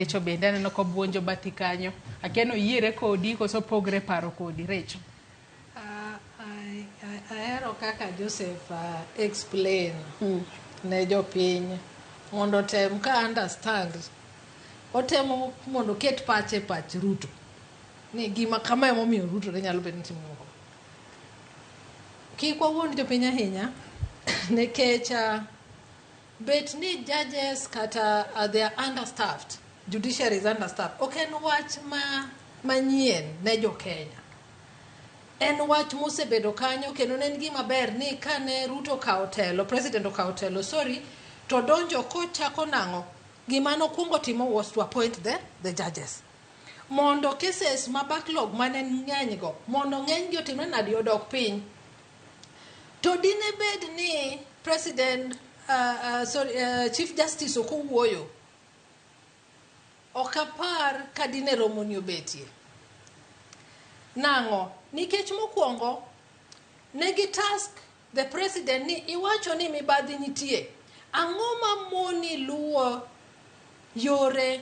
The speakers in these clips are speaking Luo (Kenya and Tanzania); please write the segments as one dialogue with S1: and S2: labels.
S1: Recho bende aneno kobuonjo bathi kanyo. Akia ni oyiere kodi koso opogre paro kodi Recho.
S2: Ahero kaka Joseph explain ne jopiny mondo otem ka understand. Otemo mondo oket pache e pach Ruto. Ni gima kama emomiyo Ruto ne nyalo bedo ni timo gima kama. Kik wawuond jopiny ahinya nikech bet ni judges kata they are understaffed, judiciary is understaffed, ok en wach ma manyien ne jo Kenya. En wach mosebedo kanyo kendo ne en gima ber ni kane Ruto okawo telo, president okawo telo, sorry, to donjo kochako nang'o, gima nokwongo timo was to appoint the judges. Mondo cases ma backlog mane ng'eny go, mondo ng'eny gi otimre nadi odok piny. To dine bed ni president, sorry, chief justice ok owuoyo, ok apar ka dine romo ni obetie. Nang'o? Nikech mokwongo, ne gi task the president ni iwacho ni mibadhi nitie. Ang'o ma moni luwo yore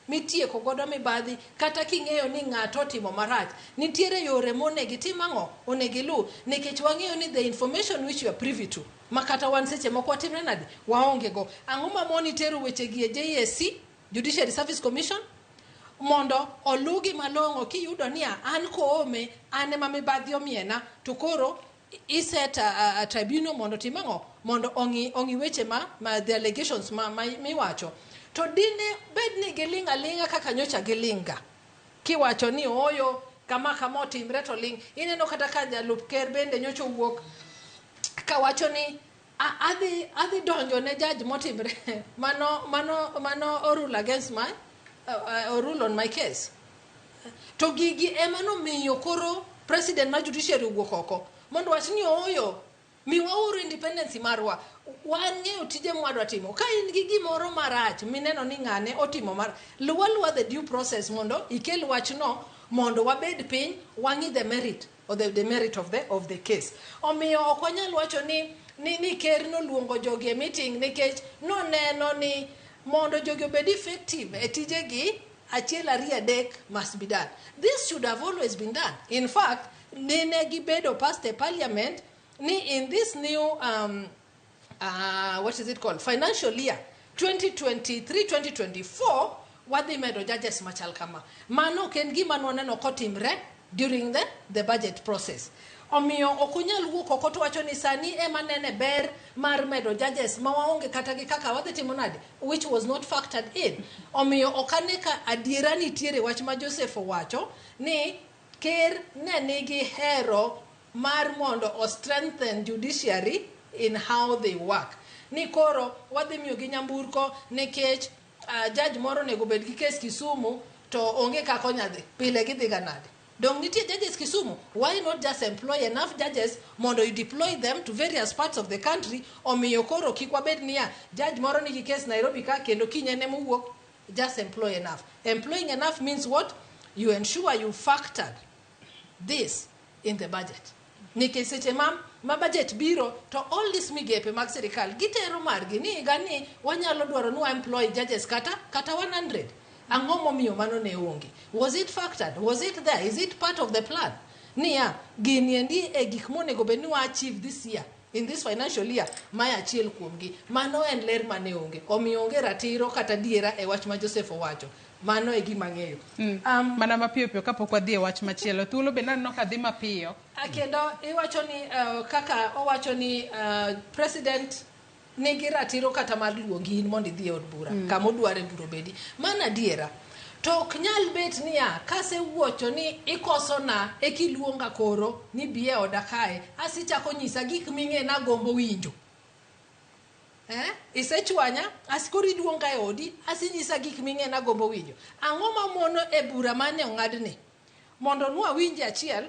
S2: mitieko godo mibadhi kata king'eyo ni ng'ato otimo marach? Nitiere yore monego itim ang'o? Onego iluw. Nikech wang'eyo ni the information which you are privy to, ma kata wan seche moko watimre nade? Waonge go. Ang'o ma moni tero weche gi e JSC, Judiciary Service Commission, mondo olugi malong'o kiyudo niya an Koome, an ema mibadhi omiena, to koro iset a tribunal mondo otim ang'o? Mondo ong'i weche ma the allegations ma miwacho. To dine bed ni giling' aling'a kaka nyocha giling' ga. Kiwacho ni ooyo kama kama otimre to ling'. Ineno kata ka jalup ker bende nyocha owuok kawacho ni adhi donjo ne judge motimre mano orule against my rule on my case. To gigi ema nomiyo koro president mar judiciary owuok oko mondo wach ni ooyo, miwauru independence marwa, wan ng'eyo tije mwadwa timo. Ka in gi gimoro marach mineno ni ng'ane otimo mar, luwa luwa the due process mondo ikel wachno mondo wabed piny wang'i the merit or the demerit of the case. Omiyo ok wanyal wacho ni ker noluongo jogi e meeting nikech noneno ni mondo jogi obed effective e tijegi, achiel ariyo adek must be done. This should have always been done. In fact, nene gibedo passed e parliament ni in this new what is it called, financial year 2023-2024 wadhi medo judges machal kama. Mano ok en gima nwaneno kotimre during the budget process. Omiyo ok onyal wuok oko to wacho ni sani ema nene ber mar medo judges ma waonge kata gi kaka wadhi timo nade, which was not factored in. Omiyo ok ane ka adiera nitiere wach ma Joseph owacho ni ker ne nigi hero mar mondo o strengthen judiciary in how they work. Ni koro wadhi miyogi nyamburko nikech judge moro onego bed gi kes Kisumu to onge kaka onyadhi, pile gidhi ga nade? Dong nitie judges Kisumu, why not just employ enough judges mondo you deploy them to various parts of the country? Omiyo koro kik wabed niya, judge moro nigi kes Nairobi ka kendo kiny en emowuok, just employ enough. Employing enough means what? You ensure you factored this in the budget. Nikech seche ma budget biro to all these migepe mag sirikal gitero margi ni higa ni wanyalo dwaro ni wa employ judges kata 100. Ang'o momiyo mano ne onge? Was it factored? Was it there? Is it part of the plan? Niya, gini endi e gik monego bed ni wa achieve this year, in this financial year, mae achiel kuomgi. Mano en ler mane onge. Omiyo onge ratiro kata diera e wach ma Joseph owacho. Mano e gima ang'eyo.
S1: Mana mapiyo piyo kapok wadhi e wach machielo. Thuolo bende aneno ka dhi mapiyo.
S2: Kendo iwacho ni kaka owacho ni president nigi ratiro kata mar luongi in mondo idhi e od bura kama odware bura obedi. Mano adiera. To ok nyal bet niya, kasewuocho ni ikosona ekiluonga koro ni bi e oda kae, asichako nyisa gik ming'e nagombo winjo. Eh? Isechwanya, as koro iluonga e odi, asinyisa gik ming'e nagombo winjo. Ang'o mamono e bura mane ong'adni? Mondo nwawinje achiel,